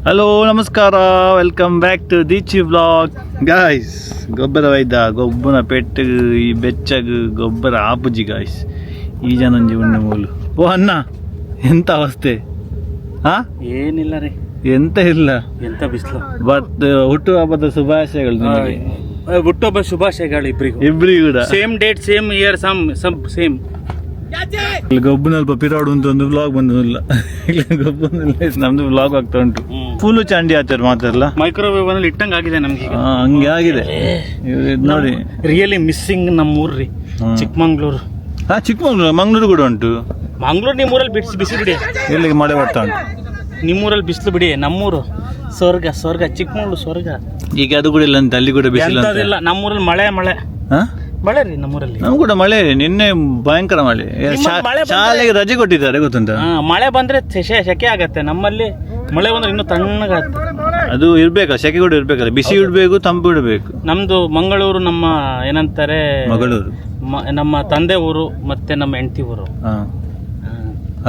Hello ನಮಸ್ಕಾರ, welcome back to Deechi vlog. Guys, ಗೊಬ್ಬರ ವೈದ ಗೊಬ್ಬನ ಪೆಟ್ಟು ಈ ಬೆಚ್ಚಗ್ ಗೊಬ್ಬರ ಆಪುಜಿ ಗಾಯ್ಸ್. ಈ ಜನೊಂಜಿ ಉಣ್ಣೆ ಮೂಲು. ಓ ಅಣ್ಣ, ಎಂತ ಅವಸ್ಥೆ? ಹಾ. ಏನಿಲ್ಲ ರೀ. ಎಂತ ಇಲ್ಲ. ಎಂತ ಬಿಸಿಲು. ಬಟ್ ಹುಟ್ಟು ಹಬ್ಬದ ಶುಭಾಶಯಗಳು ನಿಮಗೆ. ಹುಟ್ಟುಹಬ್ಬ ಶುಭಾಶಯಗಳು ಇಬ್ಬರಿಗೂ. ಇಬ್ಬರಿಗೂ ಕೂಡ. Same date, same year, some some same. ಇಲ್ಲಿ ಗೊಬ್ಬನ ಅಲ್ಪ ಪಿರಾಡು ಅಂತ ಒಂದು ವ್ಲಾಗ್ ಬಂದಿಲ್ಲ. ಇಲ್ಲ, ಗೊಬ್ಬನ ನಮ್ದು ವ್ಲಾಗ್ ಆಗ್ತಾ ಉಂಟು. ಫುಲ್ ಚಾಂಡಿ ಆಚಾರ ಮಾತಾಡಲ್ಲ. ಮೈಕ್ರೋವೇವ್ ಅಲ್ಲಿ ಇಟ್ಟಂಗ್ ಆಗಿದೆ ನಮ್ಗೆ ಈಗ. ಹಂಗೆ ಆಗಿದೆ. ಇವ್ರು ಇದ್ ನೋಡಿ. ರಿಯಲಿ ಮಿಸ್ಸಿಂಗ್ ನಮ್ಮ ಊರ್ರಿ. ಚಿಕ್ಕಮಂಗ್ಳೂರು. ಹಾ, ಚಿಕ್ಕಮಂಗ್ಳೂರು, ಮಂಗ್ಳೂರು ಕೂಡ ಉಂಟು. ಮಂಗ್ಳೂರ್ ನಿಮ್ಮೂರಲ್ಲಿ ಬಿಸಿ ಬಿಸಿ ಬಿಡಿ. ಇಲ್ಲಿಗೆ ಮಳೆ ಬರ್ತಾ ಉಂಟು. ನಿಮ್ಮೂರಲ್ಲಿ ಬಿಸಿಲು ಬಿಡಿ, ನಮ್ಮೂರು ಸ್ವರ್ಗ ಸ್ವರ್ಗ, ಚಿಕ್ಕಮಂಗ್ಳೂರು ಸ್ವರ್ಗ. ಈಗ ಅದು ಕೂಡ ಇಲ್ಲ ಅಂತ, ಅಲ್ಲಿ ಕೂಡ ಬಿಸಿಲು ಅಂತ. ಎಂತದಿಲ್ಲ, ನಮ್ಮೂರಲ್ಲಿ ಮಳೆ ಮಳೆ. ಹಾ? ಮಳೆ ರೀ ನಮ್ಮೂರಲ್ಲಿ. ನಮ್ ಕೂಡ ಮಳೆ, ನಿನ್ನೆ ಭಯಂಕರ ಮಳೆ. ನಿಮ್ಮಲ್ಲಿ ಮಳೆ ಬಂದ್ರೆ- ಶಾಲೆಗೆ ರಜೆ ಕೊಟ್ಟಿದ್ದಾರೆ, ಗೊತ್ತುಂಟ? ಹಾ, ಮಳೆ ಬಂದ್ರೆ ಸೆಕೆ ಸೆಕೆ ಆಗತ್ತೆ. ನಮ್ಮಲ್ಲಿ ಮಳೆ ಬಂದ್ರೆ ಇನ್ನೂ ತಣ್ಣಗಾಗತ್ತೆ. ಅದು ಇರ್ಬೇಕ, ಸೆಕೆ ಕೂಡ ಇರ್ಬೇಕಲ್ಲ. ಬಿಸಿ ಇಡ್ಬೇಕು, ತಂಪು ಇಡಬೇಕು. ನಮ್ದು ಮಂಗಳೂರು, ನಮ್ಮ ಏನಂತಾರೆ, ಮಗಳೂರು. ನಮ್ಮ ತಂದೆ ಊರು ಮತ್ತೆ ನಮ್ಮ ಹೆಂಡತಿ ಊರು. ಹಾ,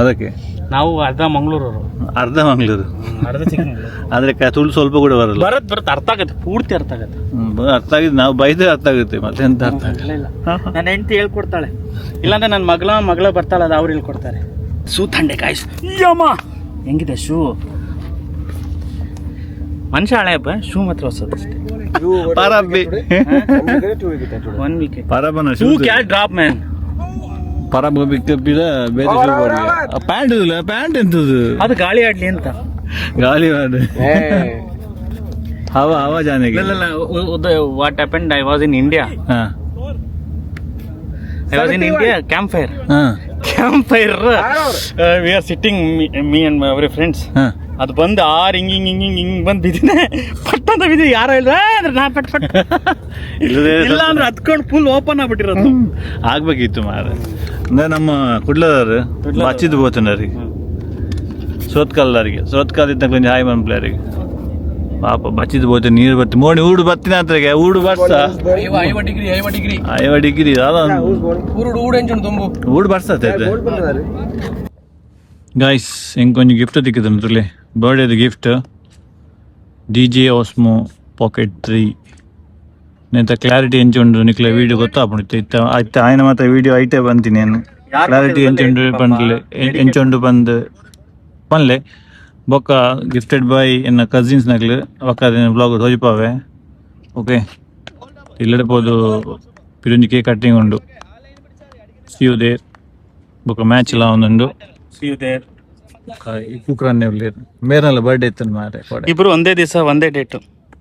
ಅದಕ್ಕೆ. ನಾವು ಅರ್ಧ ಮಂಗಳೂರವರು. ಅರ್ಧ ಮಂಗಳೂರು. ಅರ್ಧ ಚಿಕ್ಕಮಂಗ್ಳೂರು. ಆದ್ರೆ ತುಳು ಸ್ವಲ್ಪ ಕೂಡ ಬರಲ್ಲ. ಬರತ್ ಬರತ್, ಅರ್ಥ ಆಗತ್ತೆ, ಪೂರ್ತಿ ಅರ್ಥ ಆಗತ್ತೆ. ಅರ್ಥ ಆಗಿದೆ. ನಾವು ಬೈದ್ರೆ ಅರ್ಥ ಆಗುತ್ತೆ, ಮತ್ತೆ ಎಂತ ಅರ್ಥ ಆಗಲ್ಲ. ಇಲ್ಲ ಇಲ್ಲ, ನನ್ನ ಹೆಂಡತಿ ಹೇಳ್ಕೊಡ್ತಾಳೆ. ಇಲ್ಲಾಂದ್ರೆ ನನ್ನ ಮಗಳ ಮಗಳ ಬರ್ತಾಳೆ, ಅದು ಅವ್ರು ಹೇಳ್ಕೊಡ್ತಾರೆ. Shoe ತಂಡೆ guys. ಯಮ್ಮ, ಹೆಂಗಿದೆ ಶೂ? ಮನುಷ್ಯ ಹಳೆ ಹಬ್ಬ, ಶೂ ಮಾತ್ರ ಹೊಸದು ಅಷ್ಟೇ. ಪರಬ್ಬಿ. ಒನ್ ವೀಕ್ ಪರಬನ ಶೂ ಕ್ಯಾ ಡ್ರಾಪ್ ಮ್ಯಾನ್. ಪರಬ ಬಿಕ್ಕಪ್ಪಿದ ಬೇರೆ ಶೂ. ಪ್ಯಾಂಟ್ ಇಲ್ಲ, ಪ್ಯಾಂಟ್ ಎಂತದು? ಅದು ಗಾಳಿ ಆಡ್ಲಿ ಅಂತ. ಗಾಳಿ ಮಾಡಿ ಹವಾ ಹವಾ ಜಾನೆಗೆ. ಇಲ್ಲ, what happened, I was in India. Ha. I was in India, camp fire. Ha. Camp fire, we are sitting, me and our friends. ಹಾ. ಅದು ಬಂದು ಆರ್ ಹಿಂಗ್ ಹಿಂಗ್ ಹಿಂಗ್ ಹಿಂಗ್ ಹಿಂಗ್ ಬಂದು ಬಿದ್ದಿದೆ, ಪಟ್ ಅಂತ ಬಿದ್ದಿ. ಯಾರೋ ಇಲ್ಲ ಅಂದ್ರೆ ನಾ ಪಟ್ ಪಟ್. ಇಲ್ಲದೆ ಇಲ್ಲ ಅಂದ್ರೆ ಹತ್ಕೊಂಡು ಫುಲ್ ಓಪನ್ ಆಗ್ಬಿಟ್ಟಿರೋದು. ಆಗ್ಬೇಕಿತ್ತು ಮಾರ. ಅಂದ್ರೆ ನಮ್ಮ ಕುಡ್ಲದವರು ಬಚ್ಚಿದ್ದು ಬೋತನರಿಗೆ, ಸೋತ್ಕಲ್ಲರಿಗೆ, ಸೋತ್ಕಲ್ ಇದ್ದ ಕೊಂಚ ಹಾಯ್ ಮನ್ ಪ್ಲೇಯರಿಗೆ ಪಾಪ ಬಚ್ಚಿದ್ದು ಬೋತ. ನೀರು ಬತ್ತಿ ಮೋಣಿ ಊಡು ಬತ್ತಿನ ಹತ್ರಗೆ ಊಡು ಬರ್ಸ. ಐವ ಡಿಗ್ರಿ ಅದ. ಊಡು ಬರ್ಸತ್ತೆ. ಗಾಯ್ಸ್, ಎಂಕ್ ಒಂಜಿ ಗಿಫ್ಟ್ ತಿಕ್ಕಿದ್ರು ತುಲೆ, ಬರ್ಡೇದ ಗಿಫ್ಟ್, ಡಿಜೆಐ ಒಸ್ಮೋ ಪಾಕೆಟ್ 3. ನೆತ್ತ ಕ್ಲಾರಿಟಿ ಎಂಚ ಉಂಡು ನಿಕ್ಲೆ ವೀಡಿಯೋ ಗೊತ್ತಾಪುಂಡು. ಇತ್ತ ಇತ್ತ ಆಯ್ನ ಮಾತ್ರ ವೀಡಿಯೋ ಐಟೆ ಬಂತೀನಿ ನಾನು. ಕ್ಲಾರಿಟಿ ಎಂಚ ಉಂಡು ಪಂಡ್ಲೆ, ಎಂಚ ಉಂಡು ಪಂದ್ ಪನ್ಲೆ. ಬೊಕ್ಕ ಗಿಫ್ಟೆಡ್ ಬೈ ಎನ್ನ ಕಸಿನ್ಸ್ ನಕ್ಲು. ಬೊಕ್ಕ ಬ್ಲಾಗ್ ತೋಜಿಪಾವೆ. ಓಕೆ, ಇಲ್ಲಡೆ ಪೋದು ಪಿರೊಂಜಿ ಕೇಕ್ ಕಟ್ಟಿಂಗ್ ಉಂಡು. C you there. ಬೊಕ್ಕ ಮ್ಯಾಚ್ ಎಲ್ಲ ಒಂದುಂಡು. See you there. ಈ ಕೂಕ್ರನ್ನೇ ಉಲ್ಲೇರ್. ಮೇರಲ್ಲ ಬರ್ಡೇ ಇತ್ತು ಮಾರೆ ಕೋಡೆ. ಇಬ್ರು ಒಂದೇ ದಿವಸ, ಒಂದೇ ಡೇಟ್.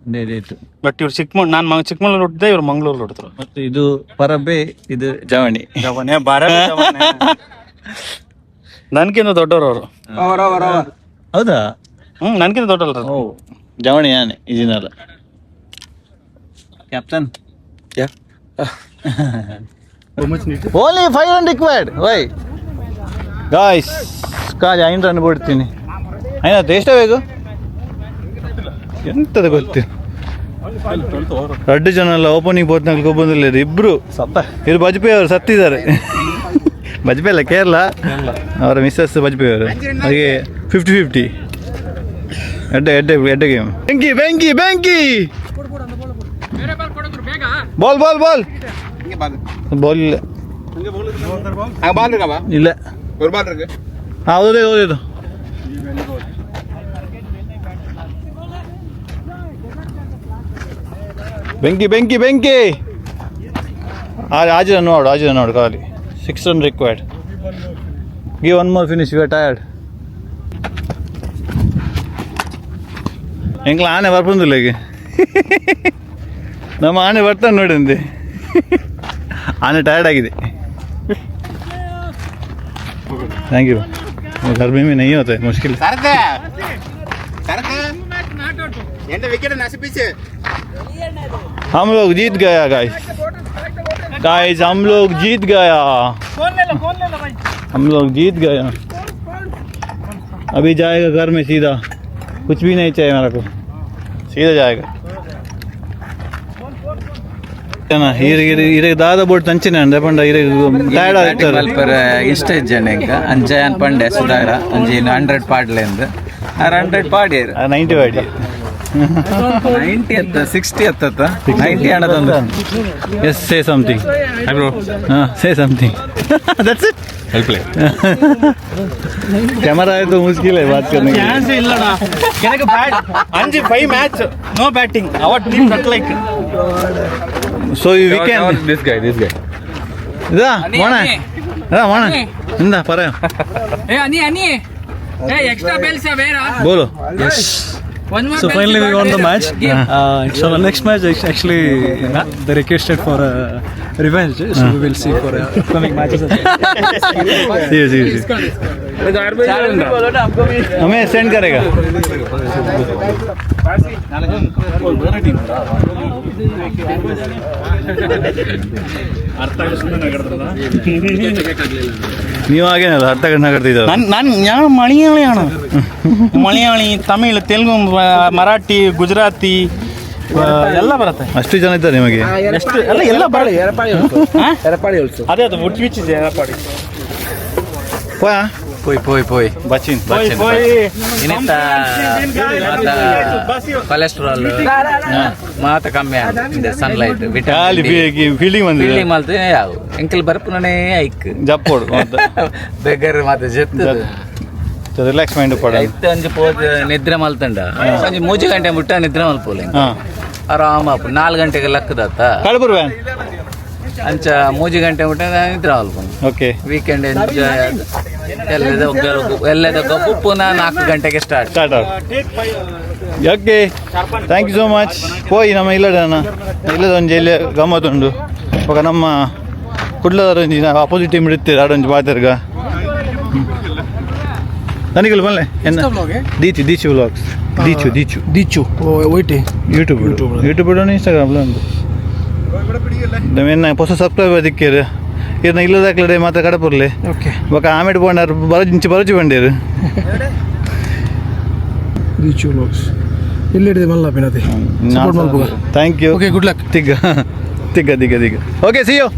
ಒಂದೇ ಡೇಟ್. ಬಟ್ ಇವ್ರು ಚಿಕ್ಕಮಂಗ್ ನಾನು ಚಿಕ್ಕಮಂಗ್ಳೂರು ಹುಟ್ಟಿದೆ, ಇವ್ರು ಮಂಗಳೂರು ಹುಟ್ಟಿದ್ರು. ಮತ್ತು ಇದು ಪರಬೆ, ಇದು ಜವಣಿ. ಜವನೆ ಬಾರ, ನನ್ಕಿಂತ ದೊಡ್ಡವರು ಅವರು. ಹೌದಾ? ಹ್ಮ್, ನನ್ಕಿಂತ ದೊಡ್ಡಲ್ಲ. ಓ, ಜವಣಿ ಯಾನೆ ಇದಿನಲ್ಲ captain. Only 5 run required. Why guys? ಖಾಲಿ ಐದು ರನ್ ಬಿಡ್ತೀನಿ. ಐನಾತು ಎಷ್ಟೇ ಬೇಕು ಎಂತದ ಗೊತ್ತಿಲ್ಲ. ಎರಡು ಜನ ಅಲ್ಲ, ಓಪನಿಂಗ್ ಬೋತ್ನಾಗ ಬಂದಿಲ್ಲ ಇಬ್ರು. ಸತ್ತ ಇವ್ರು. ಬಜಪೆ ಅವರು ಸತ್ತಿದ್ದಾರೆ. ಬಜಪೆ ಅಲ್ಲ, ಕೇರಳ. ಅವರ ಮಿಸ್ಸಸ್ ಬಜಪೆ ಅವರು. ಹಾಗೆ 50-50. ಎಡ್ಡೆ ಎಡ್ಡೆ ಎಡ್ಡೆ ಗೇಮ್. ಬೆಂಕಿ ಬೆಂಕಿ ಬೆಂಕಿ. Ball ball ball ball. ಇಲ್ಲ ಇಲ್ಲ. ಹಾಂ, ಹೌದು ಹೌದು. ಬೆಂಕಿ ಬೆಂಕಿ ಬೆಂಕಿ. ಆಜ್ ರನ್ ನೋಡು, ಆಜ್ ರನ್ ನೋಡು. ಖಾಲಿ 6 run required. Give one more finish, you are tired. ಎಂಕ್ಲ ಆನೆ ಬರ್ಪುಂದಿಲ್ಲ ಈಗ. ನಮ್ಮ ಆನೆ ಬರ್ತಾನೆ ನೋಡಿ ಅಂದೆ. ಆನೆ ಟಯರ್ಡ್ ಆಗಿದೆ. Thank you. गर्मी में नहीं होता है मुश्किल. వికెట్ నసిపించే. हम लोग जीत गया गाइस. गाइस, हम लोग जीत गया. हम लोग जीत गया. अभी जाएगा घर में सीधा. कुछ भी नहीं चाहिए मेरे को, सीधा जाएगा. ಇರಿಗೆ ಇರಿಗೆ ದಾದ ಬೋಟ್ ತಂಚಿನ ಅಂದೆ ಇರಿಗೆ ಟಯರ್ಡ್ ಆಗ್ತಾರೆ. ಮಲ್ಪರ ಇಷ್ಟ ಇಜ್ಜಂಡ ಎಂಕ. ಅಂಚ ಯಾನ್ ಪಂಡೆ ಸುಧಾರ, ಅಂಜಿ 100 ಪಾಡ್ಲೆಂದು. 100 ಪಾಡಿಯರು. 90 ಪಾಡಿ. 90 ಅತ್ತ, 60 ಅತ್ತ, 90 ಹಣದೊಂದು. Yes, say something. Hi bro. ಹಾಂ, say something, that's it. I'll play. Camera है तो मुश्किल है बात करने के लिए. ಚಾನ್ಸ್ ಇಲ್ಲಣ್ಣ எனக்கு ಬ್ಯಾಟ್ ಅಂಜಿ 5 match no batting our team cut like. So you weekend This guy, this guy. ഇതാ മോണേ, ഇതാ മോണേ, എന്താ പറയാം? Hey, Ani, Ani. Hey, extra bells are where? Ah? ബോലോ. Yes. One more So bell finally you we got won the there. match. Give. So the next match actually they requested for a revenge. So we will see for upcoming matches as well. See you, see you, see you. हमें send करेगा. ನೀವು ಹಾಗೇನಲ್ಲ ಅರ್ಥ ಕಣ್ಣಾಗಡ್ತಿದ್ದಾರೆ. ನಾನು ನಾನು ഞാൻ ಮಲಯಾಳಿയാണ്. ಮಲಯಾಳಿ, ತಮಿಳ್, ತೆಲುಗು, ಮರಾಠಿ, ಗುಜರಾತಿ ಎಲ್ಲ ಬರುತ್ತೆ. ಅಷ್ಟು ಜನ ಇದ್ದಾರೆ ನಿಮಗೆ? ಎಷ್ಟು ಎಲ್ಲ ಎಲ್ಲ ಬರಲ್ಲ. ಅದೇ ಅದು which which is Erapadi. ಹೋಯಾ? ಪೋಯ್ ಪೋಯ್ ಪೋಯ್. ಬಚಿನ್. ಪೋಯ್ ಪೋಯ್. ಇನ್ನಿತ್ತ ಕೊಲೆಸ್ಟ್ರಾಲ್ ಮಾತ ಕಮ್ಮಿ ಆಗಿದೆ, ಸನ್ಲೈಟ್. ಖಾಲಿ ಫೀಲ್ಡಿಂಗ್ ಬಂದಿದೆ. ಫೀಲ್ಡಿಂಗ್ ಮಲ್ತು ಯಾವ ಎಂಕಲ್ ಬರ್ಪುನೇ ಐಕ್. ಜಪ್ಪೋಡು. ಬೆಗರ್ ಮಾತ ಜೆತ್ತದು. ರಿಲ್ಯಾಕ್ಸ್ ಮೈಂಡ್ ಪಡ. ಇತ್ತೆ ಒಂಜಿ ಪೋದು ನಿದ್ರೆ ಮಲ್ತಂಡ ಒಂಜಿ 3 ಗಂಟೆ ಮುಟ್ಟ ನಿದ್ರೆ ಮಲ್ಪೋಲೆ. ಆರಾಮ ಆಪು. 4 ಗಂಟೆಗೆ ಲಕ್ಕದತ್ತ. ಕಳಪುರ್ ವ್ಯಾನ್. ಅಂಚ 3 ಗಂಟೆ ಮುಟ್ಟ ನಿದ್ರೆ ಮಲ್ಪುನು. Okay. Weekend enjoy. ಎಲ್ಲದ ಎಲ್ಲದ ಗಬ್ಬು ಪುನಃ 4 ಗಂಟೆಗೆ start. Start. Okay, thank you so much. ಪೋಯಿ ನಮ್ಮ ಇಲ್ಲದ ಇಲ್ಲದ ಒಂಜಿ ಇಲ್ಲಿ ಗಮ್ಮತ್ತುಂಡು. ఒక ನಮ್ಮ ಕುಡ್ಲದ ಒಂಜಿ ಅಪೋಸಿಟ್ ಟೀಮ್ ಇಡ್ತೀರ ಆಡೊಂಜಿ ಪಾತೆರ್ಗ ನನಗೆ ಬಲ್ಲೆ ಎನ್ನ ದೀಚು ದೀಚು ವ್ಲಾಗ್ಸ್ ದೀಚು ದೀಚು. ದೀಚು ಒಯ್ಟಿ? YouTube, YouTube, Instagram ಉಂಟು. ಎನ್ನ ಹೊಸ ಸಬ್ಸ್ಕ್ರೈಬರ್ ದಿಕ್ಕೇರು ಇರ್ನ ಇಲ್ಲದಾಕ್ಲಡೆ ಮಾತ್ರ ಕಡಪುರ್ಲೆ. ಓಕೆ. ಬೊಕ ಆಮೇಲೆ ಪೋಂಡಾರ್ ಬರೋಜಿ ಬರೋಜಿ ಬಂಡೇರು. ದೀಚು ವ್ಲಾಗ್ಸ್ ಇಲ್ಲಿ ಹಿಡಿದೆ ಮಲ್ಲ ಪಿನತಿ ಸಪೋರ್ಟ್ ಮಲ್ಪುಗ. Thank you. Okay, good luck. ತಿಗ್ಗ ತಿಗ್ಗ ತಿಗ್ಗ ತಿಗ್ಗ. Okay, C you.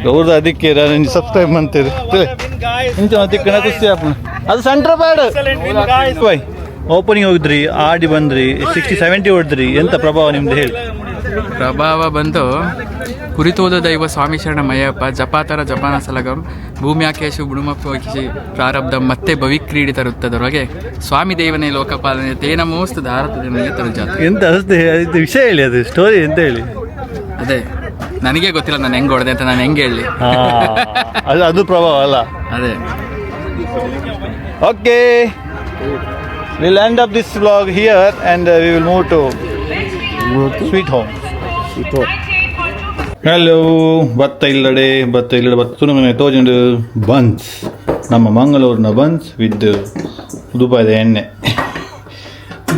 ಗೌರ್ದ ಅದಕ್ಕೆ ನಾನು ಸಬ್ಸ್ಕ್ರೈಬ್ ಮಾಡ್ತೀರಿ ಇಂಚ ತಿಕ್ಕಣ ಖುಷಿ ಆಪುಂಡು. ಅದು ಸೆಂಟ್ರ್ ಬ್ಯಾಡ್ ಬಾಯ್. ಓಪನಿಂಗ್ ಹೋಗಿದ್ರಿ, ಆಡಿ ಬಂದ್ರಿ, 60 70 ಹೊಡೆದ್ರಿ, ಎಂತ ಪ್ರಭಾವ ನಿಮ್ದು ಹೇಳಿ. ಪ್ರಭಾವ ಬಂದು ಕುರಿತೋದ ದೈವ ಸ್ವಾಮಿ ಶರಣ ಮಯ್ಯಪ್ಪ ಜಪಾತರ ಜಪಾನ ಸಲಗಂ ಭೂಮ್ಯಾಕೇಶು ಬುಡುಮಪ್ಪಿ ಪ್ರಾರಬ್ಧ ಮತ್ತೆ ಭವಿಕ್ರೀಡಿತ ವೃತ್ತದೊಳಗೆ ಸ್ವಾಮಿ ದೇವನೇ ಲೋಕಪಾಲನೆ ತೇನಮೋಸ್ತು ಭಾರತ ಜನರಿಗೆ ತರುಜಾತ. ಎಂತ ಅನಿಸ್ತು ಇದು ವಿಷಯ ಹೇಳಿ, ಅದು ಸ್ಟೋರಿ ಎಂತ ಹೇಳಿ. ಅದೇ ನನಗೆ ಗೊತ್ತಿಲ್ಲ ನಾನು ಹೆಂಗ್ ಹೊಡೆದೆ ಅಂತ, ನಾನು ಹೆಂಗೆ ಹೇಳಿ? ಅದು ಅದು ಪ್ರಭಾವ ಅಲ್ಲ. ಅದೇ. Okay, we'll end up this vlog here and we will move to sweet home. Hello, ಭತ್ತ ಇಲ್ಲಡೆ ಭತ್ತ ಇಲ್ಲಡೆ ಭತ್ತ ತುಣುಗನೆ ತೋಜುಂಡು ಬನ್ಸ್, ನಮ್ಮ ಮಂಗಳೂರಿನ ಬನ್ಸ್ ವಿತ್ ದುಬಾಯ್ದ ಎಣ್ಣೆ.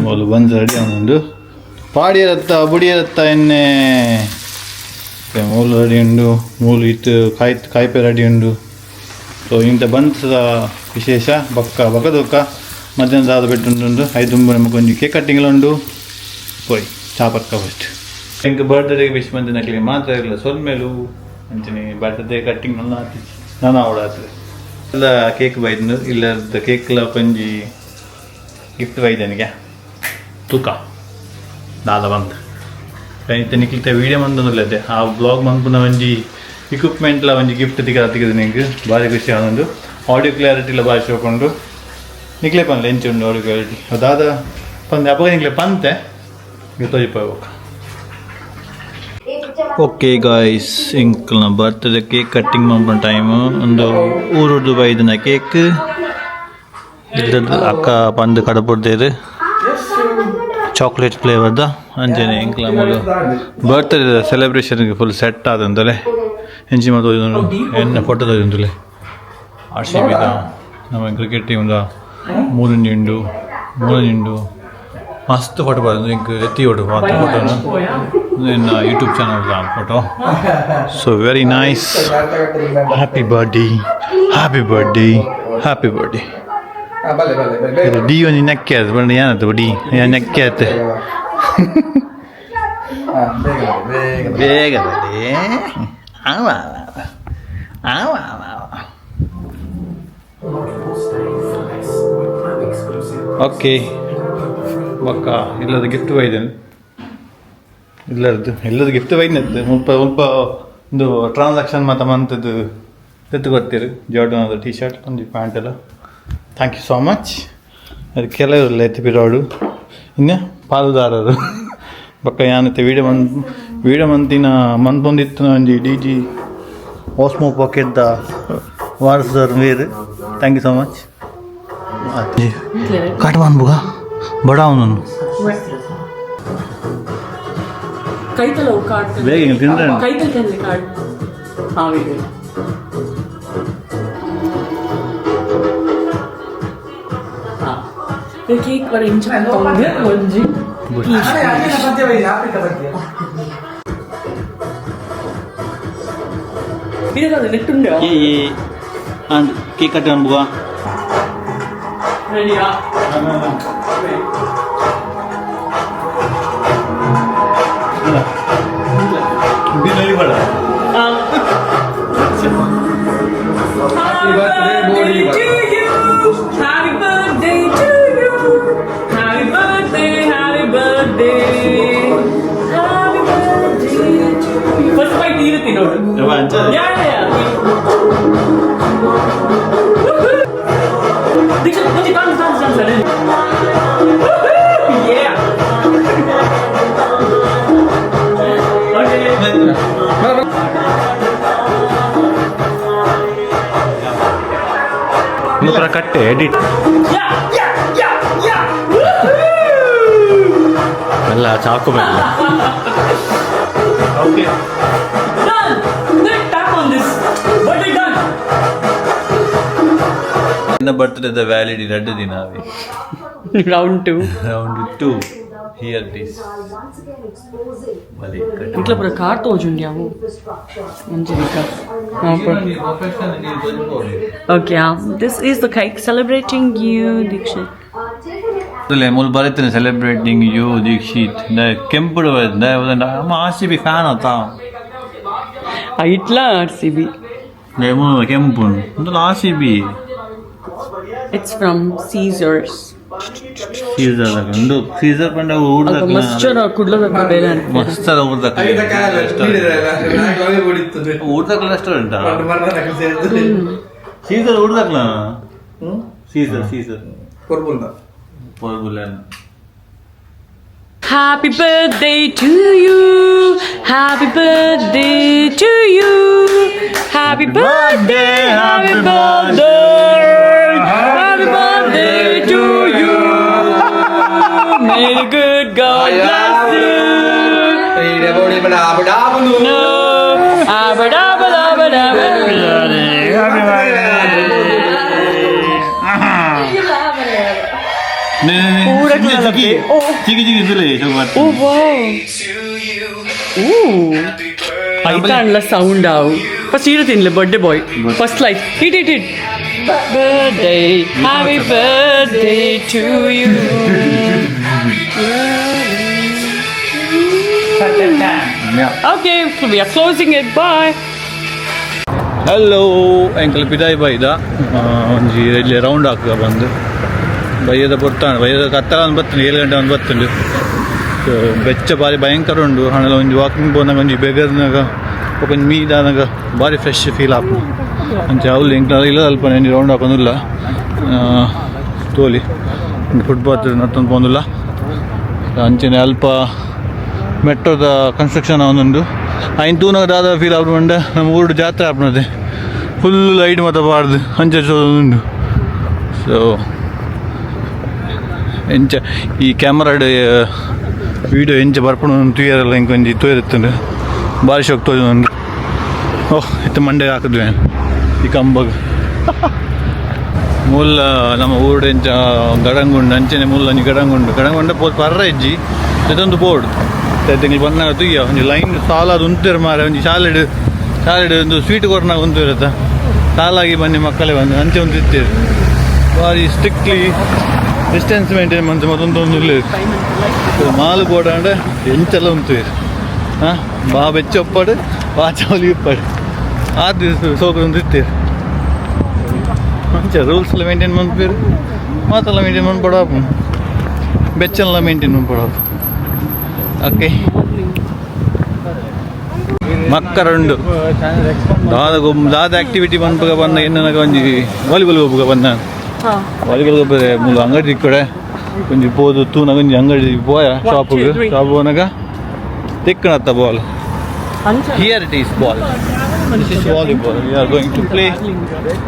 ಮೂಲು ಬನ್ಸ್ ರೆಡಿ ಉಂಡು. ಪಾಡಿಯರತ್ತ ಬುಡಿಯರತ್ತ ಎಣ್ಣೆ ಮೂಲು ರೆಡಿ ಉಂಡು. ಮೂಲು ಇತ್ತು ಕಾಯಿ ಕಾಯಿಪೆ ರೆಡಿ ಉಂಡು. ಸೊ ಇಂಥ ಬನ್ಸ್ದ ವಿಶೇಷ ಬಕ್ಕ ಬಕ್ಕ ದೊಕ್ಕ ಮಧ್ಯಾಹ್ನ ದಾದ ಬೆಟ್ಟುಂಡು. ಐದುಂಬು ನಮಗೊಂಜಿ ಒಂಜಿ ಕೇಕ್ ಕಟ್ಟಿಂಗ್ಲ ಉಂಡು. ಪೋಯ್ ಚಾಪರ್ಕ ಫಸ್ಟ್. ಎಂಕ್ ಬರ್ತ್ಡೇ ವಿಶ್ ಮಂದಿನಕ್ಲೆ ಮಾತ್ರ ಇರಲ್ಲ ಸೊಲ್ಮೇಲು ಅಂಚನೆ ಬರ್ತ್ಡೇ ಕಟ್ಟಿಂಗ್ ನನ್ನ ಆತಿಜಿ ನಾನು ಅವಳ ಆತ್ರೆ ಎಲ್ಲ ಕೇಕ್ ಬೈದ್ನು ಇಲ್ಲ ಕೇಕ್ಲ ಒಂಜಿ ಗಿಫ್ಟ್ ಬೈದನಿಗೆ ತೂಕ ದಾದ ಬಂದ್ ಇತ್ತೆ ನಿಕ್ಲಿತ್ತೆ ವೀಡಿಯೋ ಮಂದೊಂದುಲ್ಲೆದೆ. ಆ ಬ್ಲಾಗ್ ಮನ್ಪುನ ಒಂಜಿ ಇಕ್ವಿಪ್ಮೆಂಟ್ಲ ಒಂಜಿ ಗಿಫ್ಟ್ ತಿಕ್ಕ ತಿಕ್ಕದು ನಿಂಗೆ ಭಾರಿ ಖುಷಿ ಆನೊಂದು. ಆಡಿಯೋ ಕ್ಲಾರಿಟಿಲ ಭಾರಿ ಶೋಕುಂಡು. ನಿಕ್ಲೆ ಪನ್ಲೆ ಎಂಚ ಉಂಡು ಆಡಿಯೋ ಕ್ಲಾರಿಟಿ ದಾದ ಪಂದೆ ಅಪಗ ನಿಕ್ಲೆ ಪಂತೆ ತೋಜಿಪ. ಓಕೆ ಗಾಯ್ಸ್, ಎಂಕ್ಲ್ನ birthday cake cutting ಮನ್ಪುನ time. ಒಂದು ಊರುಡ್ದು ಬೈದಿನ ಕೇಕ್ ಇಲ್ಲದ ಅಕ್ಕ ಪಂದ್ ಕಡಪುಡ್ದೇರು ಚಾಕ್ಲೇಟ್ ಫ್ಲೇವರ್ದ. ಅಂಚನೆ ಎಂಕ್ಲ ಮೂಲು ಬರ್ತ್ಡೇ ಸೆಲೆಬ್ರೇಷನ್ಗೆ ಫುಲ್ ಸೆಟ್ ಆದಂತಲೆ ಎಂಚಿ ಮಾತ ಎನ್ನ ಫೋಟೋ ತೋಜೊಂದುಲ್ಲೆ. ಆರ್ ಸಿ ಬಿದ ನಮ್ಮ ಕ್ರಿಕೆಟ್ ಟೀಮ್ದ ಮೂರೊಂಜಿ ಉಂಡು, ಮೂರೊಂಜಿ ಉಂಡು. ಮಸ್ತ್ ಫೋಟೋ ಬರೋದು ಎಂಕ್ ಎತ್ತಿ ಫೋಟೋ ಮಾತ ಫೋಟೋನು ಎನ್ನ YouTube channel photo. So very nice. Happy birthday, happy birthday, happy birthday. D ಒಂಜಿ ನೆಕ್ಕೆ ಆತು ಬಣ್ಣ ಏನಾಯ್ತು ಡಿ ನೆಕ್ಕೆ ಆತು. ಬೇಗ ಬನ್ನಿ. ಆವ ಆವ ಆವ ಆವ ಆವ. Okay ಬೊಕ್ಕ ಇಲ್ಲದ ಗಿಫ್ಟ್ ಬೈದೆನು ಇಲ್ಲರದ್ದು ಎಲ್ಲದ ಗಿಫ್ಟ್ ಬೈದೆನತ್ತು ಮುಲ್ಪ ಮುಲ್ಪ ಒಂದು ಟ್ರಾನ್ಸಾಕ್ಷನ್ ಮಾತ ಮಂತದ್ದು ತೆತ್ತು ಕೊಡ್ತೀರಿ Jordan T shirt ಒಂದು ಪ್ಯಾಂಟ್ ಎಲ್ಲ. Thank you so much. ಅದು ಕೆಲವರು ಎತ್ತಿ ಪಿರೋಡು ಇನ್ನು ಪಾಲುದಾರರು ಬೊಕ್ಕ ಯಾನತ್ತೆ ವೀಡಿಯೋ ಮನ್ ವೀಡಿಯೋ ಮಂತಿನ ಮನ್ಪೊಂದಿತ್ತು ಒಂಜಿ D G Osmo ಪಾಕೆಟ್ದ ವಾರಸುದಾರ್ ಮೇರ್. Thank you so much. ಕಾಟವಾನ್ ಬುಗ ಬಡ ಅವನು. ಕೈತಲ ಕಾಡ್. ಬೇಗ ಹಿಂಗೆ ತಿಂದ್ರೆ ಕೈತಲ್ ತಿನ್ಲಿ ಕಾಡ್ ಹಾವಿಗೆ. ಕೇಕ್ ವರ ಇಂಚ ಒಂಜಿ. ಇದಕ್ಕೆ ನೆಟ್ಟುಂಡೆ. And cake cut ಬುಗ. ರೆಡಿಯಾ? ಬೇಡ. Happy birthday to you. Happy birthday to you. Happy birthday, happy birthday. Happy birthday to you. First bite ಇರುತ್ತೆ ನೋಡು. Yeah. Dikshit, ಒಂಜಿ dance, dance, dance, dance. Yeah. Okay. ಮಾತ್ರ ಕಟ್ಟೆ edit. Yeah. Woohoo! ಎಲ್ಲ ಚಾಕು ಬೇಡ. Okay. Done! Then tap on this. Birthday done. ಇನ್ನು birthday valid ಎರಡು ದಿನ ಅವೆ. Round 2. Round 2, here it is. ಬಲೆ. ಇಟ್ಲ ಪೂರ ಕಾರ್ ತೋಜುಂಡಿ ಅವು ಮಂಜರಿಕ. Okay, this is the cake celebrating you, Dikshit. ಮುಲ್ ಬರೀತೀನಿ ಸೆಲೆಬ್ರೇಟಿಂಗ್ you Dixit ಕೆಂಪುಡು ನಮ್ಮ R C B fan ಆತ. ಇಟ್ಲ R C B. ಕೆಂಪು R C B. It's from Caesars. Caesar ಒಂದು Caesar ಪಂಡ. ಮಸ್ಚರ್ ಕುಡ್ಲದ ಬೇರೆ. ಮಸ್ತ್ ಊರ್ದಕ್ಕ ಊರ್ದಕ್ಕ restaurant Caesar ಊರ್ದಕ್ಲ Caesar Caesar ಪೊರ್ಬುಲ್ಲ. Happy birthday to you. Happy birthday to you. Happy birthday, happy birthday. Happy birthday to you. May the good God bless you. No. Abba-dabba-dabba-dabba. ಚಿಗಿ ಚಿಗಿ ಇದ್ದಿಲ್ಲ. Oh wow. Ooh. ಐತಾಂಡ್ಲ sound ಆವು. First ಇರು ತಿನ್ಲೆ birthday boy first life hit hit hit birthday, happy birthday to you. Okay, we are closing it. Bye. Hello, ಎಂಕಲ್ ಪಿದಾಯಿ ಬೈದ ಒಂಜಿ ಇಲ್ಲಿ round ಹಾಕುವ ಬಂದು ಬಯ್ಯದ ಪೊರ್ತಾಣ ಬಯ್ಯದ ಕತ್ತಲ ಒಂದು ಬತ್ತುಂಡು 7 ಗಂಟೆ ಒಂದು ಬತ್ತುಂಡು. ಸೊ ಬೆಚ್ಚ ಬಾರಿ ಭಯಂಕರ ಉಂಡು. ಹಣಲ ಒಂಜಿ ವಾಕಿಂಗ್ ಪೋನಾಗ ಒಂಜಿ ಬೆಗರ್ನಾಗ ಒಂಜಿ ಮೀದಾನಾಗ ಭಾರಿ ಫ್ರೆಶ್ ಫೀಲ್ ಆಪುಂಡು. ಅಂಚ ಅವ್ಲು ಎಂಕ್ಲ ಇಲ್ಲ ಅಲ್ಪ ಒಂಜಿ ರೌಂಡ್ ಹಾಕೊಂದಿಲ್ಲ ತೋಲಿ ಫುಟ್ಪಾತ್ ನತ್ತೊಂದು ಪೋಂದಿಲ್ಲ. ಅಂಚನೆ ಅಲ್ಪ ಮೆಟ್ರೋದ ಕನ್ಸ್ಟ್ರಕ್ಷನ್ ಒಂದುಂಡು. ಐನ್ ತೂನಾಗ ದಾದ ಫೀಲ್ ಆಪುಂಡು ನಮ್ಮ ಊರು ಜಾತ್ರೆ ಆಪುನದೆ ಫುಲ್ ಲೈಟ್ ಮಾತ ಬಾರ್ದು ಅಂಚ ಉಂಡು. ಸೊ ಎಂಚ ಈ ಕ್ಯಾಮ್ರಾಡ್ ವೀಡಿಯೋ ಎಂಚ ಬರ್ಪುಂಡು ತೂಯರಲ್ಲ ಇಂಕೊಂಜಿ ತೂಯರಿತ್ತುಂಡು ಬಾರಿ ಶೋಕ್ ತೋಜುಂಡು. ಓಹ್ ಇತ್ತ ಮಂಡೆ ಹಾಕಿದ್ವಿ ಈ ಕಂಬಗ್ ಮೂಲ ನಮ್ಮ ಊರು ಎಂಚ ಗಡಂಗುಂಡು ಅಂಚನೆ ಮೂಲ ಒಂಜಿ ಗಡಂಗುಂಡು ಗಡಂಗುಂಡ ಪೋ ಪರ್ರ ಇಜ್ಜಿ ಇದೊಂದು ಬೋರ್ಡ್ ತಿಂಗಳು ಬಂದಾಗ ತುಯ್ಯ ಒಂಜಿ ಲೈನ್ ಸಾಲಾದ ಉಂತಿರು ಮಾರೆ ಒಂಜಿ ಶಾಲೆಡ್ ಶಾಲೆಡ್ ಒಂದು ಸ್ವೀಟ್ ಕೊರ್ನಾಗ ಉಂತಿರತ್ತ ಸಾಲಾಗಿ ಬನ್ನಿ ಮಕ್ಕಳೇ ಬಂದು ಅಂಚೆ ಒಂದು ಇತ್ತೀರಿ ಭಾರಿ strictly distance maintain ಮಂತ್ ಮತ್ತೊಂದು ಒಂದು ಇಲ್ಲ ಮಾಲು ಬೋರ್ಡ್ ಅಂದ್ರೆ ಎಂಚೆಲ್ಲ ಉಂತುವೀರು ಹಾಂ ಬಾ ಬೆಚ್ಚ ಒಪ್ಪಾಡು ಬಾ ಚಾವಲಿ ಉಪ್ಪಾಡು ಆ ದಿವಸ ಸೋಕು ಒಂದು ಇತ್ತೀರಿ ಅಂಚೆ ರೂಲ್ಸ್ ಎಲ್ಲ ಮೇಂಟೈನ್ ಮಂತ್ಪೀರು. ಮಾತಲ್ಲ ಮೇಂಟೈನ್ ಮನ್ಪೊಡಾಪು ಬೆಚ್ಚನ್ಲ ಮೇಂಟೈನ್ ಮನ್ಪೊಡಾಪು. ಓಕೆ, ಮಕ್ಕರ ಉಂಡು. ದಾದ ಗೊಬ್ಬು, ದಾದ ಆಕ್ಟಿವಿಟಿ ಮನ್ಪುಗ ಬಂದ ಎನ್ನಗ ಒಂಜಿ ವಾಲಿಬಾಲ್ ಗೊಬ್ಬುಗ ಬಂದ. ವಾಲಿಬಾಲ್ ಗೊಬ್ಬರೆ ಮೂಲು ಅಂಗಡಿ ಕೊಡೆ ಒಂಜಿ ಪೋದು ತೂನಗ ಒಂಜಿ ಅಂಗಡಿ ಪೋಯ ಶಾಪ್ಗೆ. ಶಾಪ್ ಪೋನಗ ತಿಕ್ಕಣತ್ತ ball. Here it is, ball. This is volleyball. We are going to play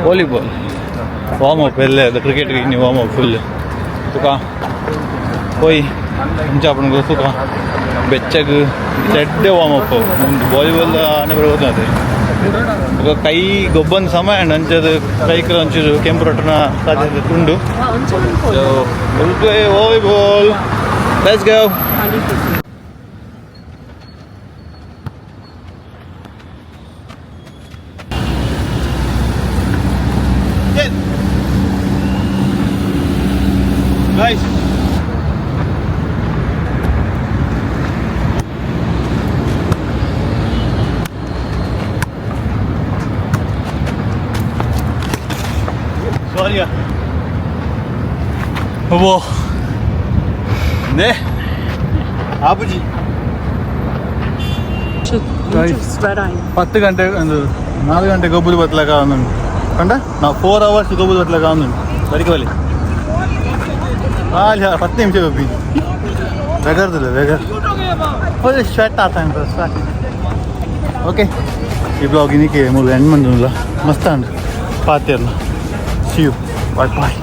volleyball. Warm up ಎಲ್ಲ ಕ್ರಿಕೆಟ್ ಇನ್ನಿ ವಾರ್ಮ್ ಅಪ್ ಫುಲ್. ತುಕ ಪೋಯ್ ಅಂಚ ಆಪುಂಡು ತುಕ ಬೆಚ್ಚಗ್ ಎಡ್ಡೆ ವಾರ್ಮ್ ಅಪ್. ಒಂದು ವಾಲಿಬಾಲ್ ಆನೆ ಬರೋದು ಬೊಕ ಕೈ ಗೊಬ್ಬನ ಸಮಯ ಉಂಡು. ಅಂಚದ ಕೈಕ್ ಒಂಚೂರು ಕೆಂಪು ರೊಟ್ಟುನ ಸಾಧ್ಯತೆ ಉಂಡು. So we'll play volleyball. Let's go. Guys. Sorry. 여보. 네. 아버지. 10 ಗಂಟೆ, ಒಂದು 4 ಗಂಟೆ ಗೊಬ್ಬರ ಬತ್ಲಾಕ ಒಂದುಂಡು ಕಂಡ. ನಾವು 4 ಅವರ್ಸ್ ಗೊಬ್ಬರ ಬತ್ಲಾಕ ಒಂದುಂಡು. ಬರಿಕೆ ಬಲಿ ಹಾಲಿ 10 ನಿಮಿಷ ಗೊಬ್ಬಿ ಬೆಗರ್ದಿಲ್ಲ ಬೆಗರ್. ಫುಲ್ ಸ್ವೆಟ್ ಆತ, ಸ್ವೆಟ್. ಓಕೆ, ಈ ಬ್ಲಾಗ್ ಇನ್ನಿಕೆ ಮೂಲು ಎಂಡ್ ಮಂದುಲ್ಲ. ಮಸ್ತ್ ಅಂಡ್ ಪಾತೆರ್ನ. See you, bye bye.